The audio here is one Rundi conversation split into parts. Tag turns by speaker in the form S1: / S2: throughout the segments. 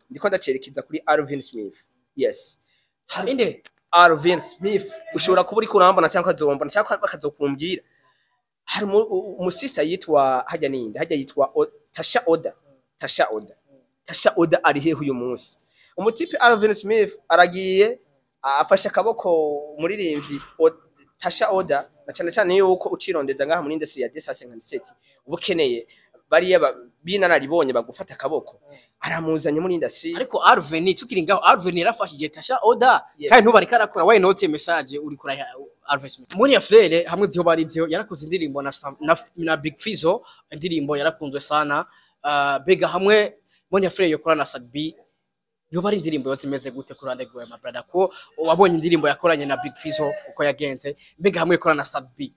S1: Ndiko ndacerekeza kuri Alvin Smith. Yes.
S2: Inde?
S1: Alvin Smith, ushobora kuba uriko urambona cyangwa ukazombona cyangwa bakazokumbwira. Hari umusista yitwa hajya ninde, hajya yitwa Tasha Oda. Tasha Oda. Tasha Oda ari hehe uyu munsi? Umutipe Alvin Smith aragiye afashe akaboko umuririmbyi Tasha Oda, na cyane cyane yuko ucirondeza ngaha muri industry ya Desa 57 uba ukeneye bariya binararibonye bagufata akaboko, aramuzanye muri industry.
S2: Ariko Alvin, tukiri ngaho, Alvin yarafashije Tasha Oda.
S1: Yes.
S2: Kandi ntubarika arakora, why not message uri kuri Alvin Smith? Monia Fleur hamwe byo bari byo yarakoze indirimbo na Big Fizzo, indirimbo yarakunzwe sana. Bega hamwe Monia Fleur yokora na Sat-B, yoba ari indirimbo yose imeze gute ku ruhande rwawe, my brother? Ko wabonye indirimbo yakoranye na Big Fizzo uko yagenze, mbega hamwe yakorana na Sat-B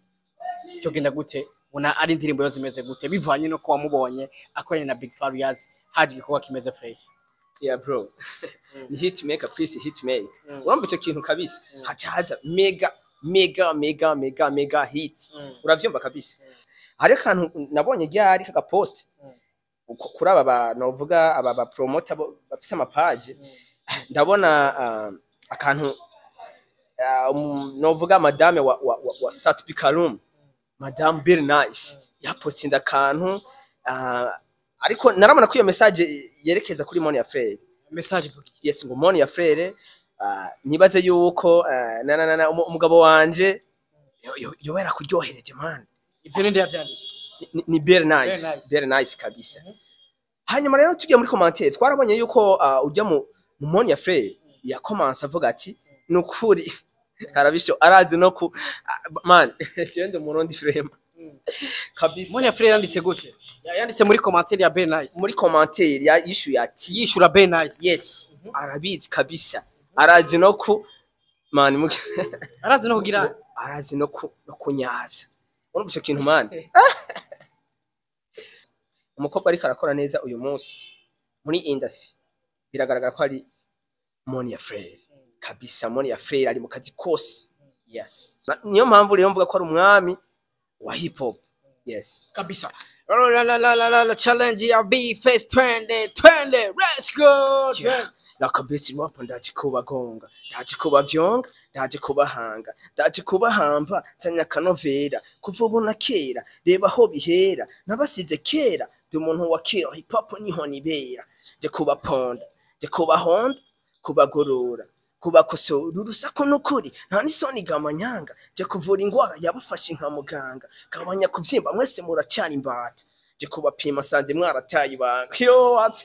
S2: cyo genda gute? Ubona ari indirimbo yose imeze gute bivanye no ko wamubonye akoranye na Big Farious, haje igikorwa kimeze fresh?
S1: Yeah bro, ni hit maker, please, hit maker. Urumva icyo kintu kabisa, haca haza mega mega mega mega mega hit. Uravyumva kabisa. Hari akantu nabonye ryari kaka post kuri aba ba novuga aba ba promoter bafise ama page, ndabona akantu novuga madame wa Sat-B Karum, Madame Bill Nice, yapostinze akantu, ariko narabona ko iyo message yerekeza kuri Monia Fleur.
S2: Message ivuga?
S1: Yes, ngo Monia Fleur, nibaze yuko na umugabo wanje yoba yarakuryohereje, man.
S2: Ivyo ninde yavyanditse?
S1: Ni Bill Nice.
S2: Bill Nice.
S1: Bill Nice kabisa. Hanyuma rero tugiye muri commentaire, twarabonye yuko ujya mu Monia Fleur yakomanse avuga ati nukuri arabisho arazi no ku man gende Murundi frame kabisa.
S2: Monia Fleur yanditse gute? Yanditse muri commentaire ya Bill Nice?
S1: Muri commentaire yishuye ati
S2: Yishura Bill Nice.
S1: Yes, arabizi kabisa, arazi no ku man
S2: Arazi no kugira
S1: arazi no kunyaza. Urumva icyo kintu, man? Umukobwa ariko arakora neza uyu munsi muri industry biragaragara ko ari Monia Fleur kabisa. Monia Fleur ari mu kazi kose, yes. Niyo mpamvu rero mvuga ko ari umwami wa hip hop, yes.
S2: Kabisa. La la la la la la, challenge ya B Face 2020, let's go.
S1: Yeah. Nakabitsi wapo, ndaje kubagonga, ndaje kubavyonga, ndaje kubahanga, ndaje kubahamba nsanya akanovera. Kuva ubu na kera, reba aho bihera, nabasize kera, ndi umuntu wa kera, hip hop niho nibera. Nje kubaponda, nje kubahonda, kubagorora, kubakosora urusaku n'ukuri nta n'isoni gamanyanga. Nje kuvura ingwara yabafashe nka muganga, gabanya kuvyimba, mwese muracana imbata. Nje kubapima nsanze mwarataye ibanga yo ati.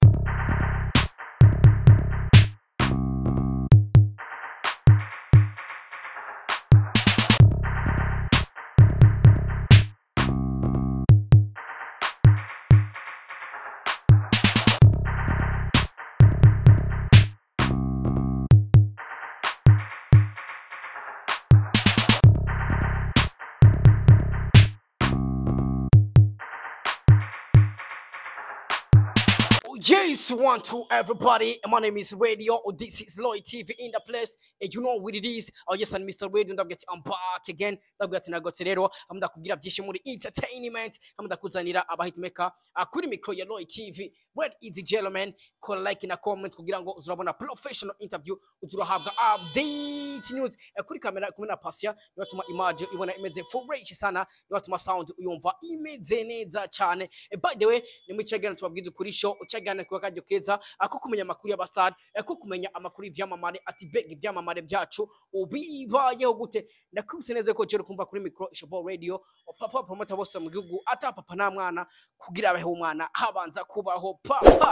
S2: Yes, one, two, everybody. My name is Radio. Oh, this is Lloyd TV in the place. And you know what it is. Oh, yes, and Mr. Radio. Ndabwira ati I'm back again. Ndabwira ati nagotse rero. Ndakubwira byinshi muri entertainment. Ndakuzanira aba hitmaker kuri micro ya Lloyd TV. Where is the gentleman? Kora like na comment kugira ngo uzurabona professional interview, uzurahabwa update news. Kuri kamera kumwe na Pasia, niyo atuma image ibona imeze fresh sana, niyo atuma sound uyumva imeze neza cyane. By the way, ni mu cyagana tubabwiza ukuri show, cyagana kwa karyo keza ako kumenya amakuru y'abastar, ako kumenya amakuru y'ivyamamare, ati beg ivyamamare byacu ubibayeho gute. Ndakubise neza ko jero kumva kuri micro Ishobo Radio, papa promoter bose mu gihugu, ata papa nta mwana, kugira abeho umwana habanza kubaho papa.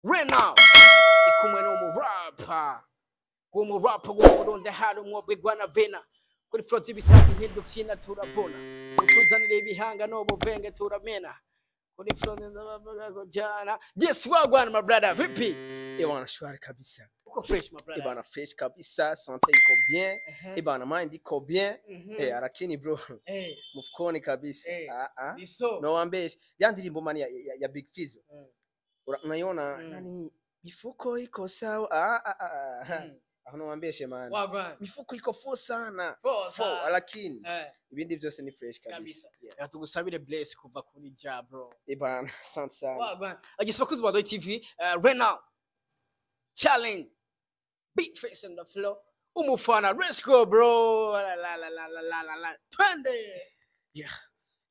S2: Right now ndi kumwe n'umurapa, w'umurapa w'Umurundi, hari umwobwe gwana vena kuri flow z'ibisaga ntidufyina turabona utuzanire ibihanga n'ubuvenge turamena kuri flow jana. Yes, wagwan my brother, vipi?
S1: Ebana, shwari kabisa.
S2: Uko fresh, my brother?
S1: Ebana, fresh kabisa, santé iko bien. Ebana, mind iko bien. Eh, lakini bro, mfukoni kabisa. Ah ah.
S2: Niso.
S1: No wambeshe. Ya ndirimbo mani ya Big Fizzo. Unaiona nani, mifuko iko sawa. Ah ah ah. Aho ntiwambeshe, man.
S2: Wagwan.
S1: Mifuko iko full sana.
S2: Full
S1: Full,
S2: sana.
S1: lakini ibindi byose ni fresh kabisa.
S2: Kabisa.
S1: Yeah.
S2: Reka tugusabire bless kuva kuri Ja, bro.
S1: Eh bana, asante sana.
S2: Wagwan. Agise bakunzi ba Roy TV, right now challenge, Big Face on the floor, umufana. Let's go, bro. La la la la la la la la, twende.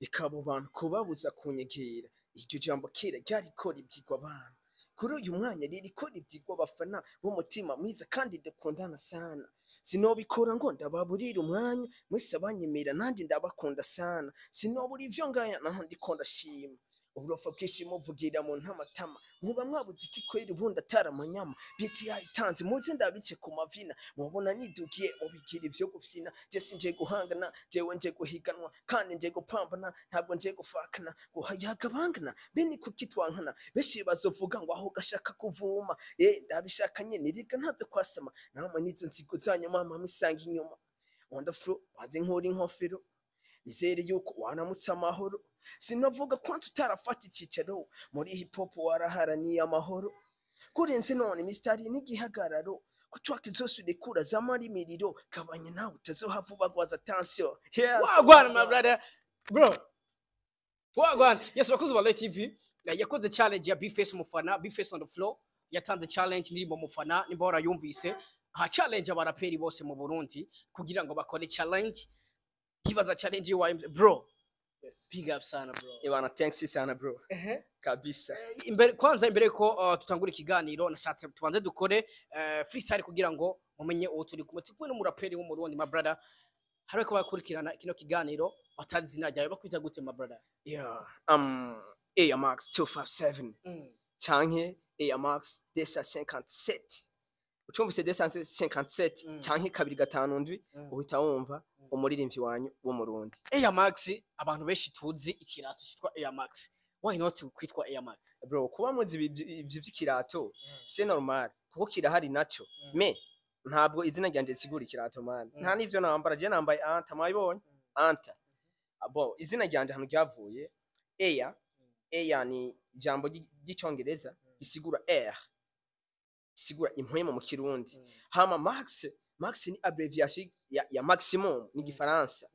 S1: Reka abo bantu kubabuza kunyegera. Iryo jambo kera ryariko ribyigwa abana, kuri uyu mwanya ririko ribyigwa abafana b'umutima mwiza kandi dukundana sana. Sinobikora ngo ndababurira umwanya mwese, abanyemera nanjye ndabakunda sana. Sinobura ivyo ngaya naho ndiko ndashima uburofa bwinshi muvugira mu ntamatama. Muba mwabuze iki kweri? Ubundi atari amanyama biti yayitanze, muze ndabice ku mavina. Mubona nidugiye mubigira ivyo gufyina. Je sinje guhangana, jewe nje guhiganwa kandi nje gupambana, ntabwo nje gufakana guhayaga bangana. Bene kuki twankana? Benshi bazovuga ngo aho gashaka kuvuma. Ndabishaka nyene riga, ntabyo kwasama namwe nizo nzigo zanyu mama misanga inyuma. On the floor, banze nkura inkofero, nizere yuko wanamutse amahoro. Sinavuga ko tutarafata icicaro muri hip hop, waraharaniye amahoro kurenze none mistari n'igihagararo kucwaka zose urekura zamara imiriro. Kabanye nawe utazohava ubagwaza tension. Yes.
S2: Wagwan, my brother, bro. Wagwan. Yes, bakunzi ba Roy TV, yakoze challenge ya Bface umufana, Bface on the floor yatanze challenge ndirimbo mufana, nimba warayumvise. Aha challenge abaraperi bose mu Burundi kugira ngo bakore challenge. Kibaza challenge yiwaye, bro.
S1: Yes.
S2: Big up sana, bro.
S1: Ebana, thanks sana, bro, kabisa.
S2: Imbere kwanza, imbere ko tutangura ikiganiro, nashatse tubanze dukore freestyle kugira ngo mumenye uwo turi kumwe. Turi kumwe n'umuraperi w'Umurundi, my brother. Hari ko bakurikirana kino kiganiro batazi izina ryawe. Bakwita gute, my brother?
S1: Yeah, Air Max 257 canke Air Max 257. Ucumvise 257 canke 257, uhita wumva umuririmbyi wanyu w'Umurundi.
S2: Air Max, abantu benshi tuzi ikirato cyitwa Air Max. Why not kwitwa Air Max?
S1: Bro, kuba muzi ivyo vy'ikirato c'est normal kuko kirahari naco. Mais ntabwo izina ryanje risigura ikirato, man. Nta n'ivyo nambara, je nambaye anta, mwabibonye anta. Bo izina ryanje ahantu ryavuye, Air, Air ni ijambo ry'Icongereza risigura air, risigura impwemu mu Kirundi. Hama Max, Max ni abbreviation ya maximum, ni Gifaransa.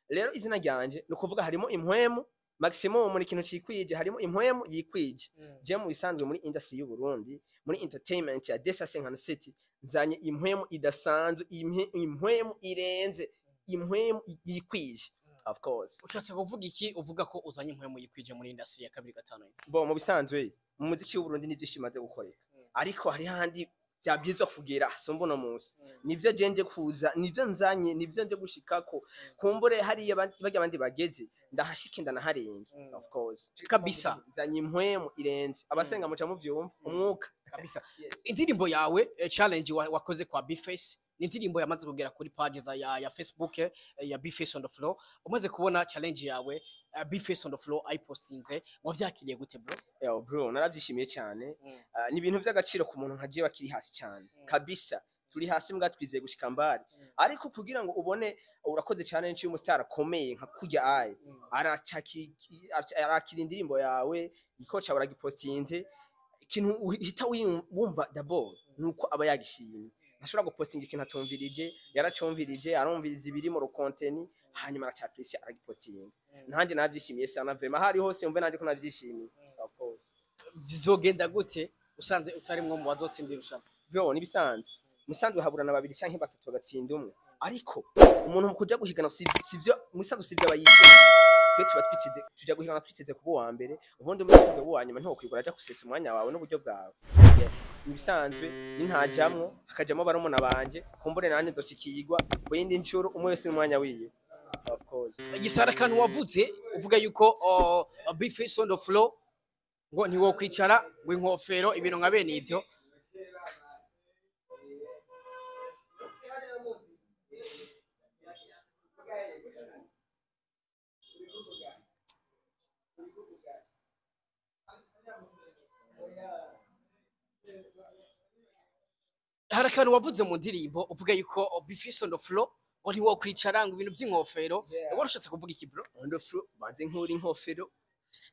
S1: Rero izina ryanje ni ukuvuga harimo impwemu, maximum ni ikintu cikwije, harimo impwemu yikwije. Je mu bisanzwe muri industry y'u Burundi, muri entertainment ya Desa City, nzanye impwemu idasanzwe, impwemu irenze, impwemu yikwije, of course.
S2: Ushatse kuvuga iki uvuga ko uzanye impwemu yikwije muri industry ya 257?
S1: Bo mu bisanzwe mu muziki w'u Burundi nivyo ishimaze gukoreka, ariko hari handi byabwirizwa kugera hasumba uno munsi. Nivyo je nje kuza, nivyo nzanye, nivyo nje gushikako. Kumbure hariya barya abandi bageze ndahashika, ndanaharenge, of course.
S2: Kabisa.
S1: Nzanye impwemu irenze, abasenga muca muvyumva umwuka.
S2: Kabisa. Indirimbo yawe, challenge wakoze kwa Bface, ni indirimbo yamaze kugera kuri page za ya Facebook, ya Bface on the floor. Umaze kubona challenge yawe, Bface on the floor ayipostinze, wavyakiriye gute, bro?
S1: Yo bro, narabyishimiye cyane. Ni ibintu by'agaciro ku muntu nka jewe akiri hasi cyane. Kabisa turi hasi mbwa twizeye gushika mbari. Ariko kugira ngo ubone urakoze cyane y'umustar akomeye nka kurya aye arakira indirimbo yawe, ikoca baragipostinze, ikintu uhita wumva d'abord nuko aba yagishimye. Ntashobora gupostinga ikintu atumvirije. Yaracumvirije, arumviriza ibiri mu contenu, hanyuma aracapreciate, aragipostinga. Nanjye nabyishimiye sana vraiment, hari hose yumve nanjye ko nabyishimiye, of course.
S2: Bizogenda gute usanze utarimwo mu bazotsindira irushanwa?
S1: Bro, nibisanzwe, musanzwe haburana babiri canke batatu bagatsinda umwe. Ariko umuntu mu kuja guhigana sivyo musanzwe, sivyo aba yiteze. Twe tuba twiteze, tuja guhigana twiteze kuba uwa mbere. Ubundi umukunzi uwa nyuma ntiwokwigura aja gusesa umwanya wawe n'uburyo bwawe. Yes, nibisanzwe, nintajamwo hakajamwo barumuna banje, kumbure nanjye nzoshikirwa ku yindi ncuro. Umwe wese n'umwanya wiwe, of course.
S2: Gisara, akantu wavuze uvuga yuko Bface on the floor ngo ntiwokwicara ngo inkofero, ibintu nka bene ivyo. Hari akantu wavuze mu ndirimbo uvuga yuko Bface on the floor ngo ntiwokwicara ngo ibintu by'inkofero. Wari ushatse kuvuga iki, bro?
S1: On the floor, banze nkura inkofero,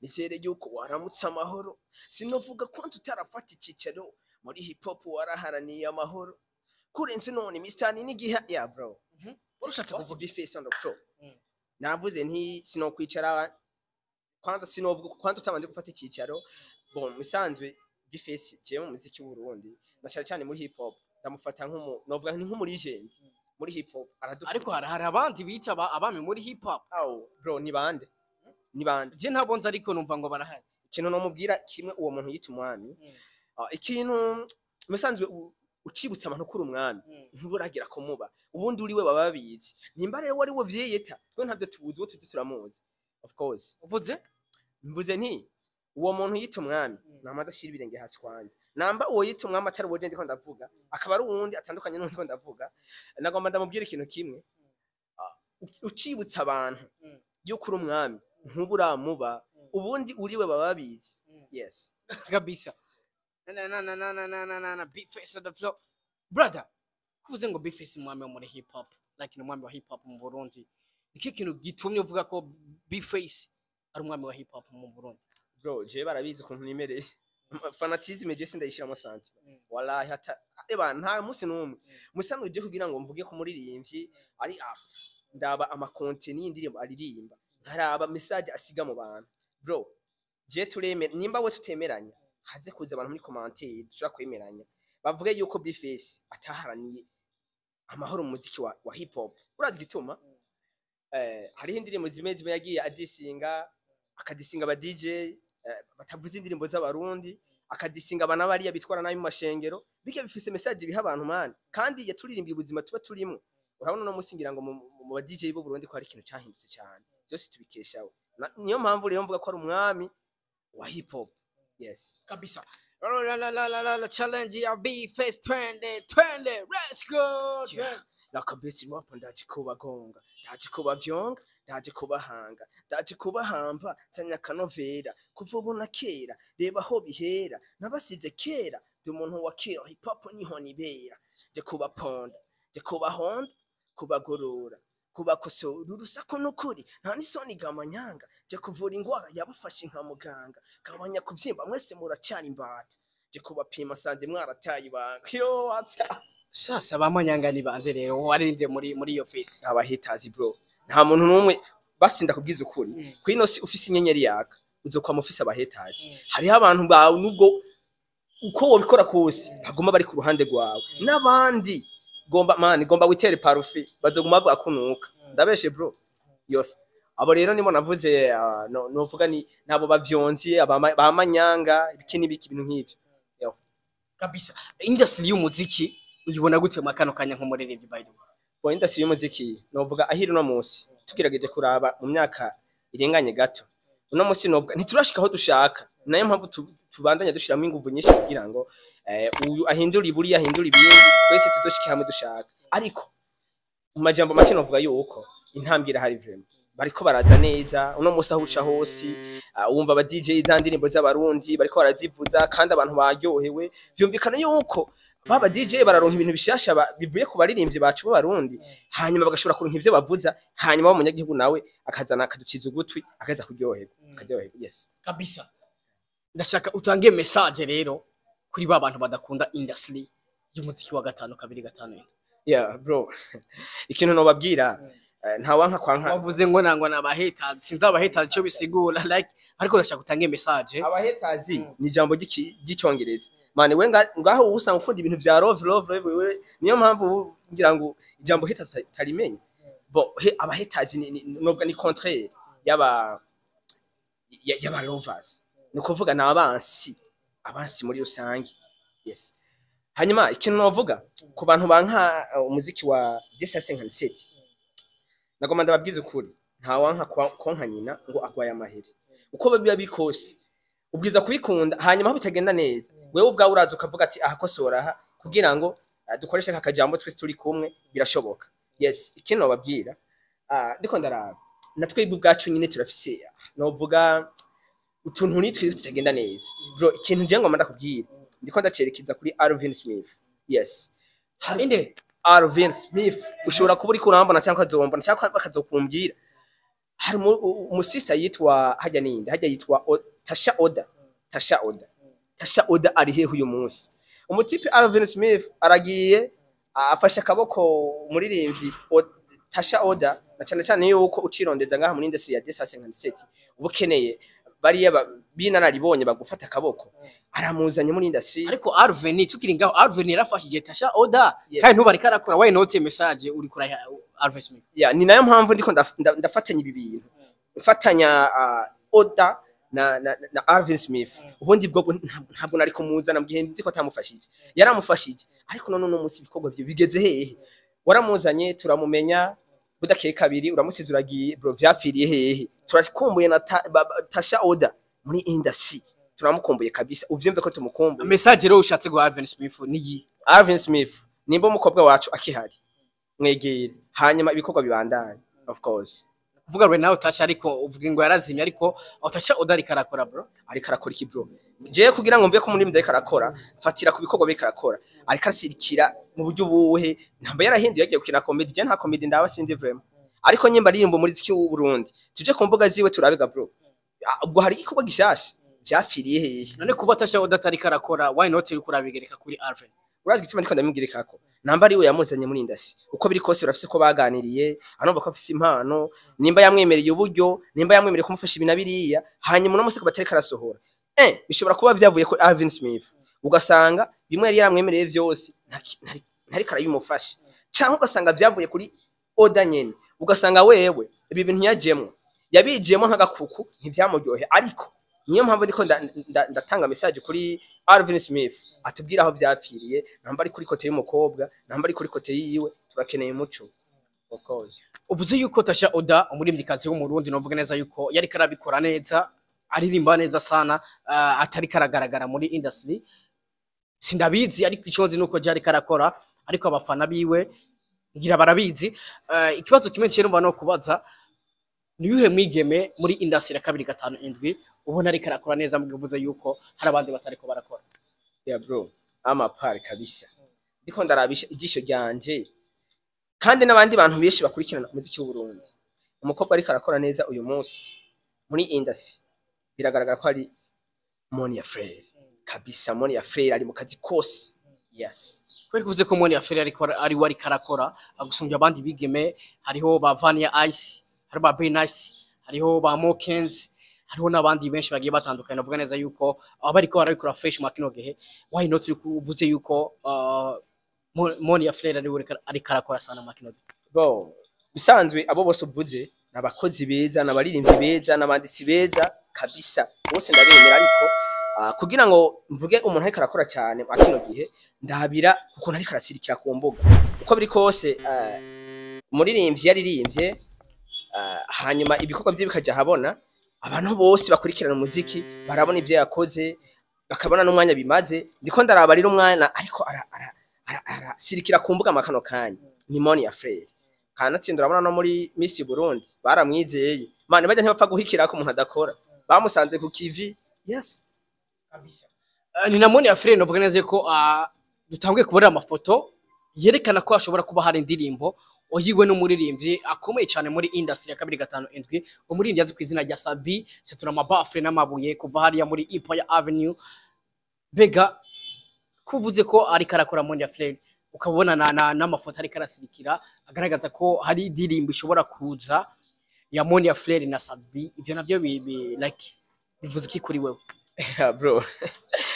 S1: nizere yuko waramutse amahoro. Sinovuga ko tutarafata icicaro muri hip hop, waraharaniye amahoro. Kurenze none Mr. N'igiha, yeah bro.
S2: Urushatse
S1: What's
S2: kuvuga
S1: the face on the floor? Navuze nti sinokwicara kwanza, sinovuga kwanza utabanje gufata icyicaro. Bon, musanzwe B-Face, jewe mu muziki w'u Burundi na cyane cyane muri hip hop, ndamufata nk'umu, novuga ni nk'umu legend muri hip hop, aradufata.
S2: Ariko hari abandi bita abami muri hip hop.
S1: Aw bro, ni bande? Ni bande?
S2: Je ntabwo nzi, ariko numva ngo barahari.
S1: Ikintu nomubwira kimwe, uwo muntu yita umwami, ikintu musanzwe ucibutsa abantu kuri umwami, ntuburagira kumuba ubundi uri we, baba babizi. Nimba rero wari we vyiyita, twe ntabyo tubuzi, uwo tuzi turamuzi, of course.
S2: Uvuze?
S1: Mvuze nti uwo muntu yita umwami nama adashira ibirenge hasi kwanza. Namba uwo yita umwami atari uwo je ndiko ndavuga, akaba ari uwundi atandukanye n'uwo ndiko ndavuga, nagomba ndamubwira ikintu kimwe. Ucibutsa abantu yuko uri umwami, ntuburamuba ubundi uri we, baba babizi. Yes.
S2: Kabisa. Na na na na na na na na na, B-Face on the floor, brother. Kuvuze ngo B-Face umwami wo muri hip hop, like ni umwami wa hip hop mu Burundi, iki kintu gitumye uvuga ko B-Face ari umwami wa hip hop mu Burundi?
S1: Bro, je barabizi ukuntu nimereye. Fanatisme je sindayishiramo santi. Wallahi, hata eba nta munsi n'umwe. Musanzwe je kugira ngo mvuge ko muririmbyi ari up, ndaba ama contenu y'indirimbo aririmba, nkaraba message asiga mu bantu. Bro, je tureme nimba we tutemeranya, haze kuza abantu muri commentaire dushobora kwemeranya, bavuge yuko B-Face ataharaniye amahoro mu muziki wa hip hop. Urazi igituma? Hariho indirimbo zimwe zimwe yagiye adisinga, akadisinga aba DJ batavuze indirimbo z'Abarundi, akadisinga abana bariya bitwara nabi mu mashengero. Bijya bifise message biha abantu, man. Kandi yaturirimbiye ubuzima tuba turimo. Urabona uno munsi ngira ngo mu ba DJ b'u Burundi ko hari ikintu cyahindutse cyane, byose tubikeshaho. Niyo mpamvu rero mvuga ko ari umwami wa hip hop, yes.
S2: Kabisa. La la la la la la, challenge ya B-Face 20 20, let's go.
S1: Yeah. Nakabetsi rap, ndaje kubagonga, ndaje kubavyonga, ndaje kubahanga, ndaje kubahamba, nsanya akanovera. Kuva ubu na kera, reba aho bihera, nabasize kera, ndi umuntu wa kera, hip hop niho nibera. Nje kubaponda, nje kubahonda, kubagorora, kubakosora urusaku n'ukuri, nta n'isoni gamanyanga. Nje kuvura ingwara yabafashe nka muganga, gabanya kuvyimba, mwese muracyari imbata. Nje kubapima, nsanze mwarataye ibanga. Yo, what's up?
S2: Sasa bamanyanga ni bande rero waririmbye muri iyo face?
S1: Aba haters, bro, nta muntu n'umwe basinda kubwiza ukuri. Kwino si ufise inyenyeri yaka, uzokwama ufise aba haters. Hariho abantu bawe, nubwo uko wobikora kose, baguma bari ku ruhande rwawe. N'abandi gomba, man, gomba witere parufi, bazoguma bavuga kunuka. Ndabeshe bro? Yo, abo rero nimo navuze, no novuga ni nabo bavyonzi bamanyanga, ibiki n'ibiki, ibintu nk'ivyo. Yo.
S2: Kabisa. Industry y'umuziki uyibona gute mu kano kanya nk'umuririmbyi, by the way?
S1: Bo, industry y'umuziki novuga ahiri uno munsi, tugerageje kuraba mu myaka irenganye gato, uno munsi novuga ntiturashika aho dushaka. Nayo mpamvu tubandanya dushiramo inguvu nyinshi kugira ngo uyu ahindure iburi, ahindure ibindi, twese tudoshike hamwe dushaka. Ariko mu majambo make novuga yuko intambwe irahari vraiment, bariko baraza neza. Uno munsi aho uca hose, wumva aba DJ za ndirimbo z'Abarundi bariko barazivuza, kandi abantu baryohewe. Vyumvikana yuko baba DJ bararonka ibintu bishasha bivuye ku baririmbyi bacu b'Abarundi, hanyuma bagashobora kuronka ivyo bavuza, hanyuma umunyagihugu nawe akazana akaduciza ugutwi, akaza kuryoherwa, akaryoherwa, yes.
S2: Kabisa. Ndashaka utange message rero kuri ba bantu badakunda industry y'umuziki wa 5 2 5.
S1: Yeah bro, ikintu nobabwira, nta wanka kwanka.
S2: Wavuze ngo nangwa n'aba haters, sinzi aba haters icyo bisigura, like, ariko ndashaka utange message.
S1: Aba haters ni ijambo ry'Icyongereza, man. We ngaho uba usanga ukunda ibintu vya love, love, love, wewe niyo mpamvu ngira ngo ijambo haters utarimenye. Bo he, aba haters ni nubwo ni contraire y'aba lovers, ni ukuvuga ni abansi, abansi muri rusange, yes. Hanyuma ikintu novuga ku bantu banka umuziki wa 257, nagomba ndababwiza ukuri: nta wanka konka nyina ngo agwaye amaheri. Uko biba bikose ubwiza kubikunda, hanyuma aho bitagenda neza, wewe ubwawe uraza ukavuga ati aha kosora aha, kugira ngo dukoreshe aka kajambo twese turi kumwe, birashoboka, yes. Ikintu nobabwira, ndiko ndaraba na twebwe ubwacu nyine turafise, novuga utuntu nitwe tutagenda neza. Bro, ikintu nje ngomba ndakubwira, ndiko ndacerekeza kuri Alvin Smith, yes.
S2: Inde?
S1: Alvin Smith, ushobora kuba uriko urambona cyangwa ukazombona cyangwa bakazokumbwira. Hari umusista yitwa hajya ninde hajya yitwa Tasha Oda, Tasha Oda, Tasha Oda ari hehe uyu munsi? Umutipe Alvin Smith aragiye. Afashe akaboko umuririmbyi Tasha Oda, na cyane cyane yuko ucirondeza ngaha muri industry ya 257 uba ukeneye bariya binararibonye bagufata akaboko, aramuzanye muri industry.
S2: Ariko Alvin, tukiri ngaho, Alvin yarafashije Tasha Oda.
S1: Yes.
S2: Kandi ntubu ariko arakora. Why not message uri kuraha Alvin Smith?
S1: Yeah, ni nayo mpamvu ndiko ndafatanya ibi bintu, mfatanya Oda na Alvin Smith. Ubundi bwo ntabwo nari kumuzana mu gihe nzi ko atamufashije. Yaramufashije, ariko none uno munsi ibikorwa bye bigeze hehe? Waramuzanye turamumenya, budakeye kabiri uramusize uragiye, bro. Vyapfiriye hehe? Turakumbuye na Tasha Oda muri industry, turamukumbuye kabisa, uvyumve ko tumukumbuye.
S2: Message rero ushatse guha Alvin Smith ni
S1: Alvin Smith, nimba umukobwa wacu akihari, mwegere, hanyuma ibikorwa bibandanye, of course.
S2: Kuvuga rwe nawe Tasha, ariko uvuga ngo yarazimye, ariko Tasha Oda ariko arakora, bro.
S1: Ariko arakora iki, bro? Jewe kugira ngo mve ko muri ariko arakora, mfatira ku bikorwa biriko arakora. Ariko arasirikira mu buryo buhe? Ntabwo yarahinduye, yagiye gukina comedy. Je nta comedy ndaba, sinzi vraiment, ariko nyimba aririmba umuziki w'u Burundi, tuje ku mbuga ziwe turabega, bro. Ubwo hari igikorwa gishasha? Vyapfiriye hehe?
S2: None kuba Tasha Oda atariko arakora, why not uriko urabigereka kuri Alvin?
S1: Urazi igituma ndiko ndamubwirikako? Namba ari we yamuzanye muri industry, uko biri kose urafise ko baganiriye, anumva ko afise impano, nimba yamwemereye uburyo, nimba yamwemereye kumufasha ibi na biriya, hanyuma uno munsi ko batariko arasohora, bishobora kuba vyavuye kuri Alvin Smith, ugasanga bimwe yari yaramwemereye vyose ntariko arabimufasha, canke ugasanga vyavuye kuri Oda nyene, ugasanga wewe ibi bintu yajemwo, yabijemo nk'agakuku, ntivyamuryohe. Ariko niyo mpamvu ndiko ndatanga message kuri Alvin Smith, atubwira aho vyapfiriye, namba ari kuri côté y'umukobwa, namba ari kuri côté yiwe, turakeneye umuco, of course.
S2: Uvuze yuko Tasha Oda, umuririmbyikazi w'Umurundi, novuga neza yuko yariko arabikora neza, aririmba neza sana, atariko aragaragara muri industry. Sindabizi, ariko ico nzi nuko je ariko arakora, ariko abafana biwe ngira barabizi. Ikibazo kimwe nciye numva no kubaza: ni yuhe mwigeme muri industry ya 257 ubona ariko arakora neza, mu gihe uvuze yuko hari abandi batariko barakora?
S1: Yeah bro, amapari kabisa, ndiko ndarabisha ijisho ryanje kandi n'abandi bantu benshi bakurikirana umuziki w'Uburundi, umukobwa ariko arakora neza uyu munsi muri industry biragaragara ko ari Monia Frere kabisa. Monia Frere ari mu kazi kose, yes.
S2: Kubera ko uvuze ko Monia Frere ariko ari we ariko arakora gusumbya abandi bigeme, hariho ba Vania Ice, hariho ba Ben Nice, hariho ba Mokens, hariho n'abandi benshi bagiye batandukanye. Navuga neza yuko aba bariko barabikora fresh mu kino gihe. Why not uvuze yuko Monia Frere ari we ariko arakora sana mu kino gihe?
S1: Bo bisanzwe abo bose uvuze ni abakozi beza, ni abaririmbyi beza, ni abanditsi beza kabisa, bose ndabemera. Ariko kugira ngo mvuge umuntu ariko arakora cyane mu kino gihe, ndabira ukuntu ariko arasirikira ku mbuga. Uko biri kose, umuririmbyi yaririmbye, hanyuma ibikorwa bye bikaja ahabona, abantu bose bakurikirana umuziki barabona ibyo yakoze, bakabona n'umwanya bimaze. Ndiko ndaraba rero umwana ariko arasirikira ku mbuga makano kanya ni Monia Frere. Kanatsinda urabona no muri Miss Burundi baramwizeye, mane bajya ntibapfa guhikira ko umuntu adakora, bamusanze ku kivi, yes.
S2: Ni na Monia Frere navuga neza ko dutanguye kubona amafoto yerekana ko hashobora kuba hari indirimbo oyiwe n'umuririmbyi akomeye cyane muri industry ya 257, umuririmbyi azwi ku izina rya Sabi Satura, amabafre n'amabuye kuva hariya muri Empire Avenue. Bega kuvuze ko ariko arakora Monia Frere, ukabona n'amafoto ariko arasirikira agaragaza ko hari indirimbo ishobora kuza ya Monia Frere na Sabi, ivyo navyo like bivuze iki kuri wewe?
S1: Yeah, bro,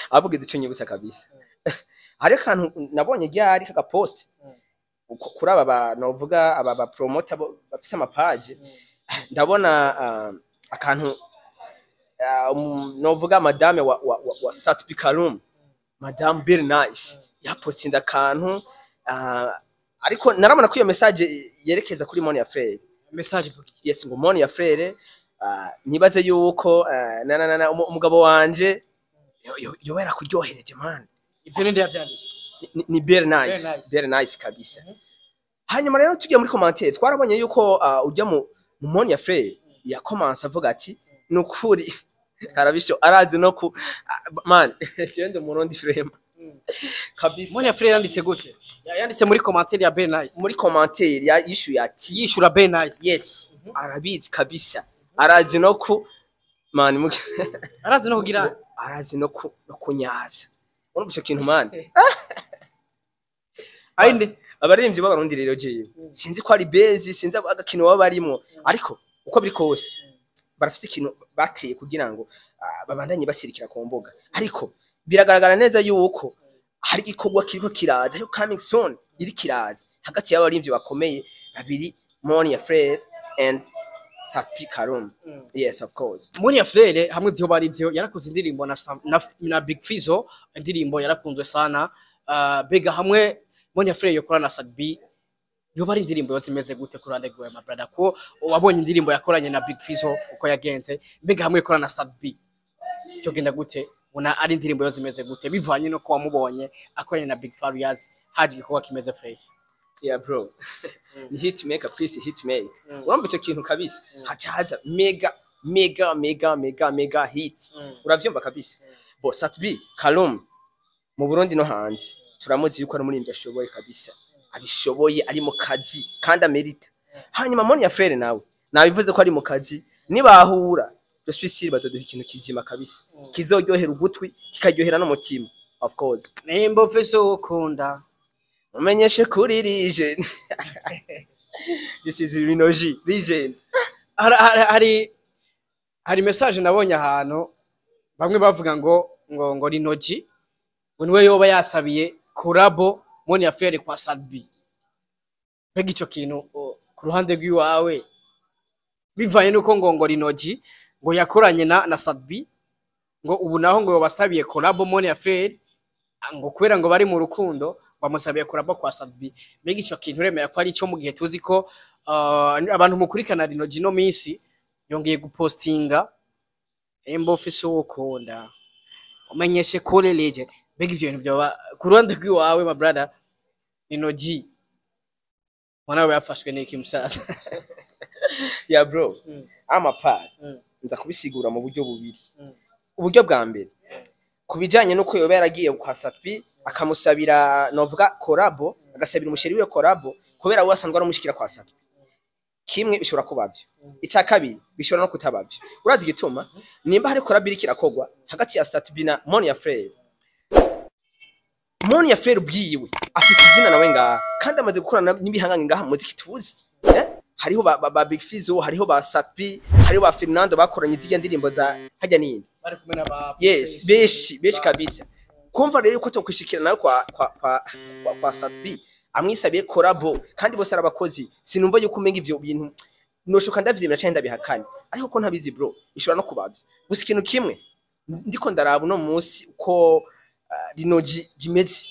S1: avuga ico nyibutsa kabisa, hari akantu nabonye ryari kaka post kuri aba ba novuga aba ba promoter bafise ama page. Ndabona akantu, novuga madame wa Satbi Karum, Madame Bill Nice, yapostinze akantu, ariko narabona ko iyo message yerekeza kuri Monia Frere.
S2: Message ivuga iki?
S1: Yes, ngo Monia Frere, nibaze yuko na umugabo wanje yoba yarakuryohereje, man.
S2: Ivyo ninde yavyanditse?
S1: Ni Bill Nice.
S2: Bill Nice.
S1: Bill Nice kabisa. Hanyuma rero tugiye muri commentaire, twarabonye yuko ujya mu Monia Frere yakomanse avuga ati nukuri arabisho arazi no ku man gende Murundi frame kabisa.
S2: Monia Frere yanditse gute? Yanditse muri commentaire ya Bill Nice?
S1: Muri commentaire yishuye ati
S2: Yishura Bill Nice.
S1: Yes, arabizi kabisa, arazi no ku man
S2: Arazi no kugira
S1: arazi no kunyaza. Urumva ico kintu, man?
S2: Ayinde.
S1: Abaririmbyi b'Abarundi rero, jewe sinzi ko ari bezi, sinzi agakino baba barimwo, ariko uko biri kose barafise ikintu bakwiye kugira ngo babandanye basirikira ku mbuga. Ariko biragaragara neza yuko hari igikorwa kiriko kiraza, ariko coming soon, iri kiraza hagati y'abaririmbyi bakomeye babiri, Monia Frere and Sat-B Karum. Yes, of course.
S2: Monia Frere, hamwe vyo bari vyo, yarakoze indirimbo na Big Fizzo, indirimbo yarakunzwe sana. Bega hamwe Monia Frere yokorana na Sat-B, yoba ari indirimbo yose imeze gute ku ruhande rwawe, my brother? Ko wabonye indirimbo yakoranye na Big Fizzo uko yagenze, mbega hamwe yakorana na Sat-B cyo genda gute? Ubona ari indirimbo yose imeze gute, bivanye no ko wamubonye akoranye na Big Farious, haje igikorwa kimeze fresh?
S1: Yeah bro, ni hit maker, please, hit maker. Urumva icyo kintu kabisa, haca haza mega mega mega mega mega hit. Uravyumva kabisa. Bo Sat-B Kalum, mu Burundi no hanze turamuzi yuko ari umuririmbyi ashoboye kabisa, abishoboye, ari mu kazi kandi amerita. Hanyuma Monia Frere nawe nabivuze ko ari mu kazi, nibahura je suis sûr bazoduha ikintu kizima kabisa, kizoryohera ugutwi, kikaryohera n'umutima, of course.
S2: Nimba ufise ukunda,
S1: umenyeshe kuri legend. This is Rinoji legend.
S2: Hari message nabonye ahantu, bamwe bavuga ngo Rinoji ngo niwe yoba yasabiye collabo Monia Frere kwa Sat-B. Mbega ico kintu ku ruhande rw'iwawe, bivanye nuko ngo Rinoji ngo yakoranye na Sat-B, ngo ubu naho ngo basabiye collabo Monia Frere, ngo kubera ngo bari mu rukundo bamusabiye collabo kwa Sat-B, mbega ico kintu uremera ko ari ico, mu gihe tuzi ko abantu mukurikirana Rinoji no minsi yongeye gupostinga "Embo ufise uwo ukunda umenyeshe kuri legend"? Mbega ivyo bintu vyoba ku ruhande rw'iwawe, my brother, Rinoji mwana we yafashwe n'iki musaza?
S1: Yeah bro, amapari nza kubisigura mu buryo bubiri. Uburyo bwa mbere, ku bijanye n'uko yoba yaragiye kwa Sat-B akamusabira, novuga collabo, agasabira umusheri wiwe collabo kubera we asanzwe aramushikira kwa Sat-B, kimwe bishobora kuba byo. Icya kabiri, bishobora no kutaba byo. Urazi igituma? Nimba hari collabo iriko irakorwa hagati ya Sat-B na Monia Frere, Monia Frere ubwiwe afise izina nawe ngaha, kandi amaze gukorana n'ibihangange ngaha mu muziki tuzi, eh? Hariho ba Big Fizzo, hariho ba Sat-B, hariho ba Fernando bakoranye zirya ndirimbo za hajya nini.
S2: Bari kumwe na ba
S1: Yes, benshi benshi kabisa. Kumva rero yuko tokwishikira nawe kwa Sat-B amwisabiye collabo, kandi bose ari abakozi, sinumva yuko umenga ivyo bintu noshoka ndavyemera canke ndabihakane. Ariko ko ntabizi bro, bishobora no kubavya. Gusa ikintu kimwe ndiko ndaraba uno munsi, uko Rinoji bimeze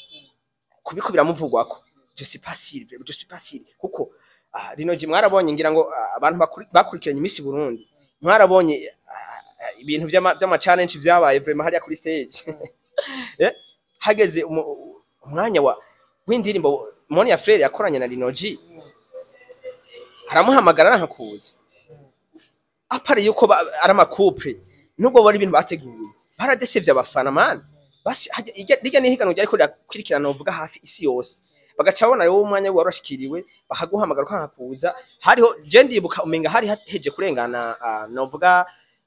S1: kubiko biramuvugwako, je suis pas sûr, je suis pas sûr, kuko Rinoji mwarabonye, ngira ngo abantu bakurikiranye Miss Burundi mwarabonye ibintu vy'ama challenge vyabaye vraiment hariya kuri stage. Hageze umwanya wa w'indirimbo Monia Frere yakoranye na Rinoji, aramuhamagara arankakuza apari yuko ari ama couple, nubwo bari ibintu bateguye, baradesevye abafana man. Basi rirya ni higanwa ryariko rirakurikirana uvuga hafi isi yose, bagaca babona rero umwanya warashikiriwe, bakaguhamagara ukankakuza. Hariho, je ndibuka umenga hari heje kurengana, novuga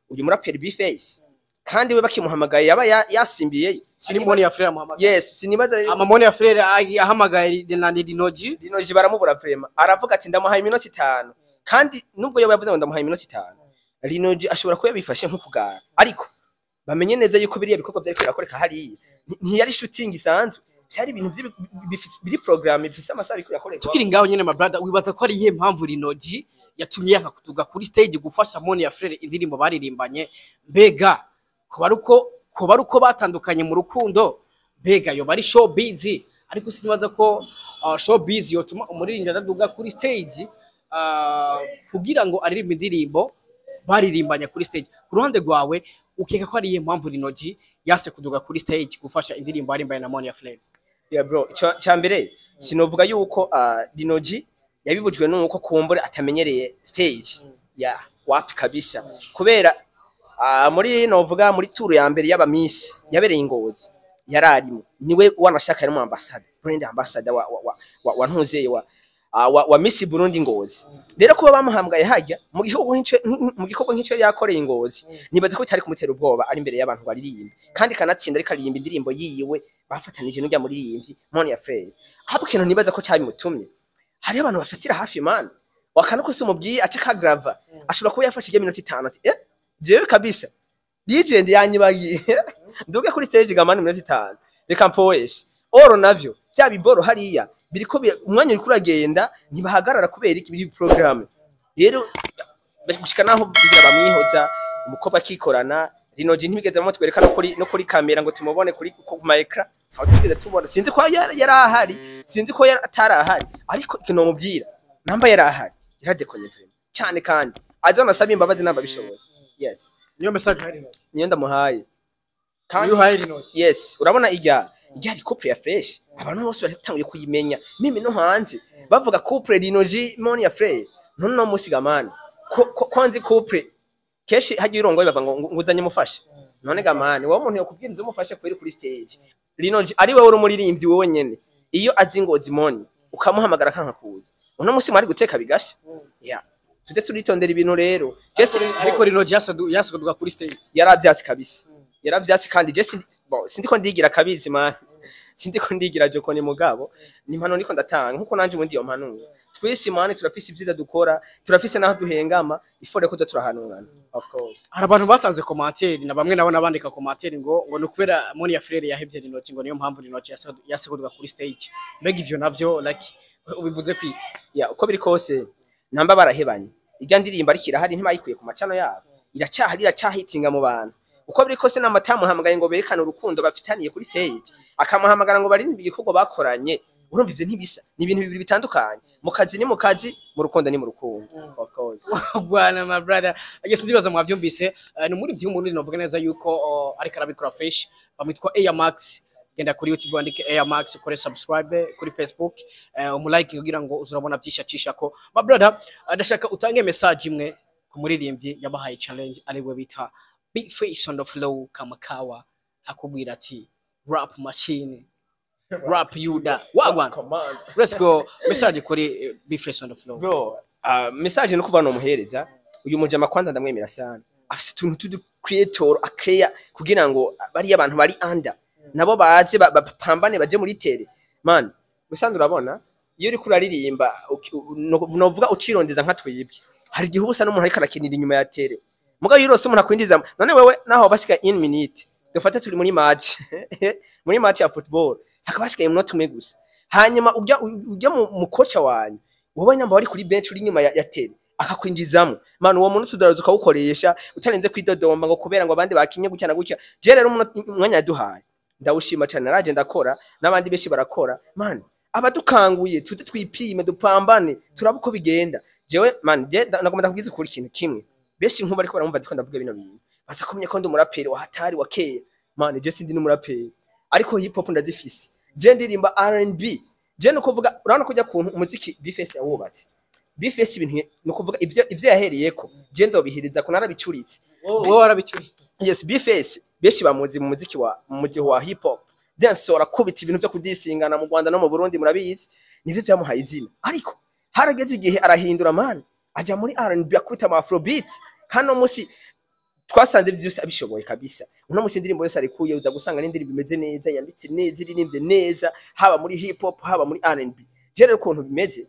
S1: uyu muraperi B-Face, kandi we bakimuhamagaye yaba yasimbiye.
S2: Ari Monia Frere amuhamagaye?
S1: Yes, sinibaza rero.
S2: Ama Monia Frere ahamagaye na Rinoji.
S1: Rinoji baramubura vraiment, aravuga ati ndamuhaye iminota 5. Kandi nubwo yoba yavuze ngo ndamuhaye iminota 5, Rinoji ashobora kuba yabifashe nko kugara, ariko bamenye neza yuko biriya bikorwa vyariko birakoreka hariya ntiyari shooting isanzwe, vyari ibintu biri programme, bifise amasaha biriko birakorerwa.
S2: Tukiri ngaho nyene, my brother, wibaza ko ari iyihe mpamvu Rinoji yatumye yanka kutuga kuri stage gufasha Monia Frere indirimbo baririmbanye? Mbega kuba ari uko batandukanye mu rukundo? Mbega yoba ari showbiz? Ariko sinibaza ko showbiz yotuma umuririmbyi adaduga kuri stage kugira ngo aririmbe indirimbo baririmbanye kuri stage. Ku ruhande rwawe, ukeka ko ari iyihe mpamvu Rinoji yase kuduga kuri stage gufasha indirimbo yarimbanye na Monia Frere?
S1: Yeah bro, ico ca mbere sinovuga yuko Rinoji yabibujwe nuko kumbure atamenyereye stage ya wapi kabisa, kubera muri novuga muri tour ya mbere y'aba Miss yabereye i Ngozi yararimo, niwe wanashaka yari mu ambassador, brand ambassador wa ntuzeye wa Miss Burundi Ngozi. Rero kuba bamuhamgaye hajya mu gikorwa nk'ico yakoreye i Ngozi, nibaza ko bitari kumutera ubwoba ari imbere y'abantu baririmba, kandi kanatsinda, ariko aririmba indirimbo yiwe. Bafatanije n'urya muririmbyi Monia Fleur. Ahubwo ikintu nibaza ko cyabimutumye, hariho abantu bafatira hafi, man, wakana ko se umubwiye aca kagrava, ashobora kuba yafashe ijya minota 5 ati: "Eh, jewe kabisa legend yanyibagiye, nduge kuri stage gamana iminota 5, reka mpoeshe." Oro navyo bya biboro hariya biriko umwanya uriko uragenda, ntibahagarara kubera iki? Biri programme. Rero gushika naho bigira bamwihoza, umukobwa akikorana Lino G, ntibigeze bamutwereka no kuri kamera ngo tumubone kuri ku ma écran, ntawe twigeze tubona. Sinzi ko yari ahari, sinzi ko yari atari ahari, ariko ikintu nomubwira, namba yari ahari, yaradekonye vraiment cyane, kandi azonasaba imbabazi namba bishoboye. Yes.
S2: Niyo message hari Lino G?
S1: Niyo ndamuhaye. Kandi
S2: Niyo uhaye Lino G?
S1: Yes, urabona ijya ari couple ya fresh, abantu bose baratanguye kuyimenya, mimi no hanze bavuga couple Lino G Monia Fleur. None no musiga, man, ko nzi couple kenshi hagiye urongoye bava ngo nguzanye umufashe. None ga man, wowe umuntu yokubwiriza umufashe kweri kuri stage, Lino G ari wewe uri umuririmbyi, wowe nyene iyo azi Ngozi Moni ukamuhamagara kanka kuza, uno musi mwari guteka bigasha. Yeah, tujye turitondera ibintu rero. Jesse
S2: Ariko Lino G yasaduka kuri stage.
S1: Yaravyatsi kabisa, yaravyatsi. Kandi je bon, sindiko ndigira kabizi, man, sindiko ndigira joko, ni mugabo ni impano niko ndatanga, nkuko nanje ubundi iyo mpanuro. Twese, man, turafise ivyiza dukora, turafise naho duhengama, ifore ko turahanurana, of course.
S2: Hari abantu batanze commentaire, na bamwe nabo nabandika commentaire ngo ni ukubera Monia Fleur yahevye Lino G, ngo niyo mpamvu Lino G yasaduka kuri stage. Mbega ivyo navyo, like, ubivuze kwiki?
S1: Ya, uko biri kose, namba barahebanye, irya ndirimbo ariko irahari, ntibayikuye ku macano yabo, iracyahari, iracyahitinga mu bantu. Uko biri kose, namatamuhamagaye ngo berekane urukundo bafitaniye kuri stage, akamuhamagara ngo baririmbe igikorwa bakoranye, urumva ivyo ntibisa, ni ibintu bibiri bitandukanye. Mu kazi ni mu kazi, mu rukundo ni mu rukundo, of course.
S2: Bwana, my brother, yes, ndibaza mwavyumvise. Ni umuririmbyi w'Umurundi, novuga neza yuko ariko arabikora fresh, bamwitwa Air Max. Genda kuri YouTube wandike Air Max, ukore subscribe kuri Facebook, umulike kugira ngo uzurabona byinshi acisha ko. My brother, ndashaka utange message imwe ku muririmbyi yabahaye challenge, ari we bita Big Face on the Flow Kamakawa, akubwira ati rap machine, rap yuda wagwan. Let's go, message kuri Big Face on the Flow.
S1: Bro, message no kuba nomuhereza uyu mujama, kwanza ndamwemera sana, afise utuntu tudu creator akreya kugira ngo bariya abantu bari under nabo baze bapambane baje muri tere. Man, musanzwe urabona iyo uriko uraririmba, novuga ucirondeza nka twebwe, hari igihe uba usa n'umuntu ariko arakinira inyuma ya tere. Mugabo iyo urose umuntu akwinjiza, none wewe naho basigaye in minute, dufate turi muri match ya football, hakaba hasigaye umunota umwe gusa, hanyuma ujya mu kocha wanyu, wowe nyamba wari kuri bench uri inyuma ya tere, akakwinjizamo, man, uwo muntu tudaraza ukawukoresha utarenze kwidodomba ngo kubera ngo abandi bakinye gutya na gutya. Je rero umwanya yaduhaye ndawushima cyane, naraje ndakora, n'abandi benshi barakora. Man, abadukanguye tuze twipime, dupambane, turabe uko bigenda. Jewe, man, je nagomba ndakubwiza ukuri ikintu kimwe. Benshi nkuba ariko baramumva ndiko ndavuga bino bintu, baza kumenya ko ndi umuraperi wa hatari wa kera. Man, je sindi n'umuraperi, ariko hip hop ndazifise. Je ndirimba R&B. Je no kuvuga, urabona kujya kuntu umuziki Bface yawubatse, Bface ibintu no kuvuga ivyo yahereyeko, je ndobihiriza ko narabicuritse.
S2: Wowe warabicyuye.
S1: Yes, Bface benshi bamuzi mu muziki wa mu mudiho wa hip hop, dance, arakubita ibintu byo kudisingana mu Rwanda no mu Burundi, murabizi, nivyo byamuhaye izina. Ariko harageze igihe arahindura, man, aja muri R&B, akubita ama afrobeat. Kandi no musi twasanze byose abishoboye kabisa. Uno musi indirimbo yose arikuye, uza gusanga n'indirimbo imeze neza, yanditse neza, iririmbye neza, haba muri hip hop, haba muri R&B. Je rero ukuntu bimeze,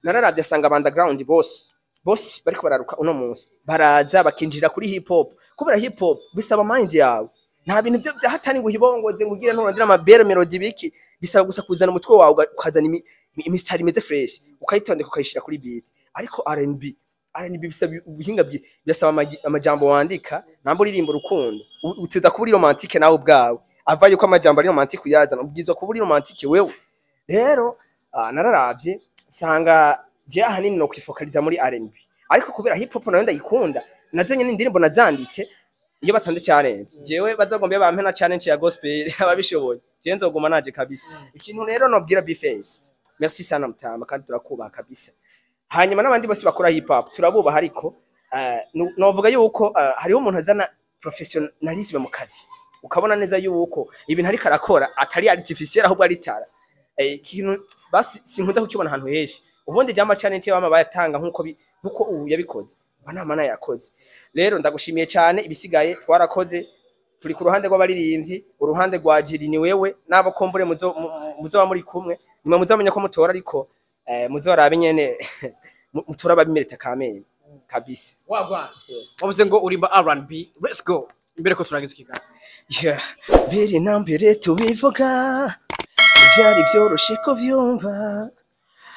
S1: nararavye asanga underground bose bariko bararuka uno munsi, baraza bakinjira kuri hip hop, kubera hip hop bisaba mind yawe. Nta bintu byo bya hatani ngo uhibongoze, ngo ugire nturondera amabere melody biki, bisaba gusa kuzana umutwe wawe, ukazana imisitari imeze fresh, ukayitondeka, ukayishira kuri beat. Ariko R&B bisaba ubuhinga, birasaba amajambo wandika. Namba uririmba urukundo, utiza kuba uri romantique nawe ubwawe, ava yuko amajambo ari romantique uyazana, ubwirizwa kuba uri romantique wewe. Rero nararavye nsanga je ahanini no kwifokaliza muri R&B, ariko kubera hip hop nayo ndayikunda, nazo nyene indirimbo nazanditse. Iyo batanze challenge, jewe bazagombe bampe na challenge ya gospel, ababishoboye, je nzoguma naje kabisa. Ikintu rero nobwira Bface, merci sana mutama, kandi turakubaha kabisa. Hanyuma n'abandi bose bakora hip hop turabubaha, ariko novuga yuko hariho umuntu azana professionalisme mu kazi, ukabona neza yuko ibintu ariko arakora atari artificiel, ahubwo ari tara. Ikintu basi sinkunda kukibona ahantu henshi. Ubundi jama challenge bama bayatanga nkuko ubu yabikoze, banama yakoze. Rero ndagushimiye cyane, ibisigaye twarakoze. Turi ku ruhande rw'abaririmbyi, uruhande rwa jury ni wewe n'abo kumbure muzoba muri kumwe. Nimwe muzomenya ko mutora, ariko muzorabe nyene mutora ababimerita kameme kabisa.
S2: Wagwan. Wavuze ngo urimba R&B. Let's go, imbere ko turangiza ikiganiro.
S1: Yeah. Mbere na mbere tubivuga, byari byoroshe kuvyumva.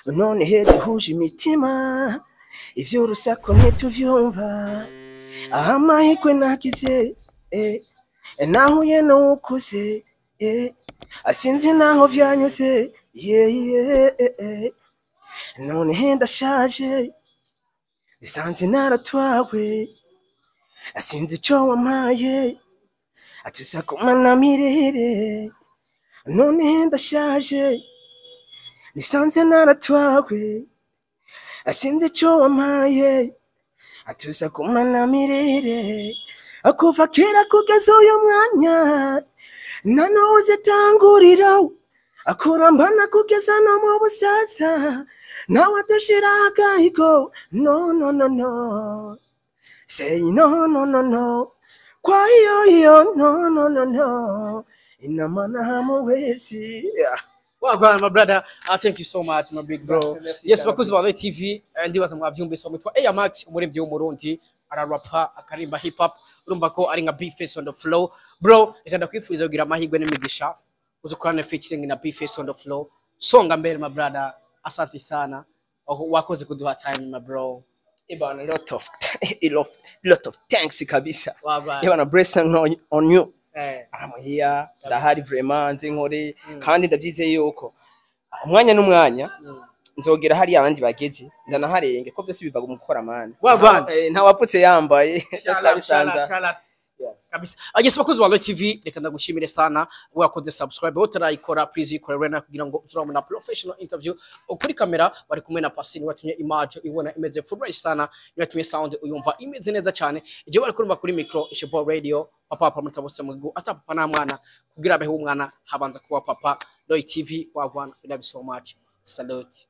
S1: None he duhuje imitima, ivy'urusaku ntituvyumva. Amahirwe nagize, nahuye n'uwukuze, asinzi naho vyanyuze, yeah, None he ndashaje, bisanze naratwawe, asinzi ico wampaye atuza kumana mirere. None ndashaje, nisanze naratwawe, asinze ico wampaye atuza kumana mirere. Kuva kera kugeza uyu mwanya, nta n'uwuzitangurira akurambana kugeza no mu busaza, nawe adushira agahigo. No, no, no, no, say no, no, no, no. Kwa hiyo hiyo, no, no, no, no, ina maana hamuwezi, yeah.
S2: Wagwan, my brother. Thank you so much, my big bro.
S1: Merci
S2: Yes,
S1: cyane.
S2: bakuzi ba Roy TV, ndibaza mwabyumvise, bamwitwa Air Max, umuririmbyi w'Umurundi, ararapa, akarimba hip hop. Urumva ko ari nka B-Face on the flow. Bro, reka ndakwifuriza kugira amahirwe n'imigisha. Uzukorane featuring na B-Face on the flow. Songa mbele, my brother. Asante sana. Oh, wakoze kuduha time, my bro.
S1: Ibana, lot of thanks kabisa.
S2: Wagwan.
S1: Ibana, blessing on you. I'm here, ndahari vraiment, nzi nkore kandi ndavyizeye yuko umwanya n'umwanya nzogera hariya abandi bageze, ndanaharenge ko vyose biva mu gukora, man.
S2: Wagwan.
S1: Nta wapfutse yambaye.
S2: Shout out, shout out,
S1: Turabisanza.
S2: Shout out.
S1: Yes.
S2: Kabisa. Yes, bakozi wa Roy TV, reka ndagushimire sana wakoze subscribe. Wowe utarayikora, please yikore right now kugira ngo uzurabona professional interview. Kuri kamera bari kumwe na Pasini, watumye image ibona imeze fresh sana, watumye sound uyumva imeze neza cyane. Igihe bari kurumva kuri micro, Ishibo Radio, papa papa mutabose mu gihugu ata papa nta mwana, kugira abeho umwana habanza kuba papa. Roy TV, wagwan, we love you so much. Salute.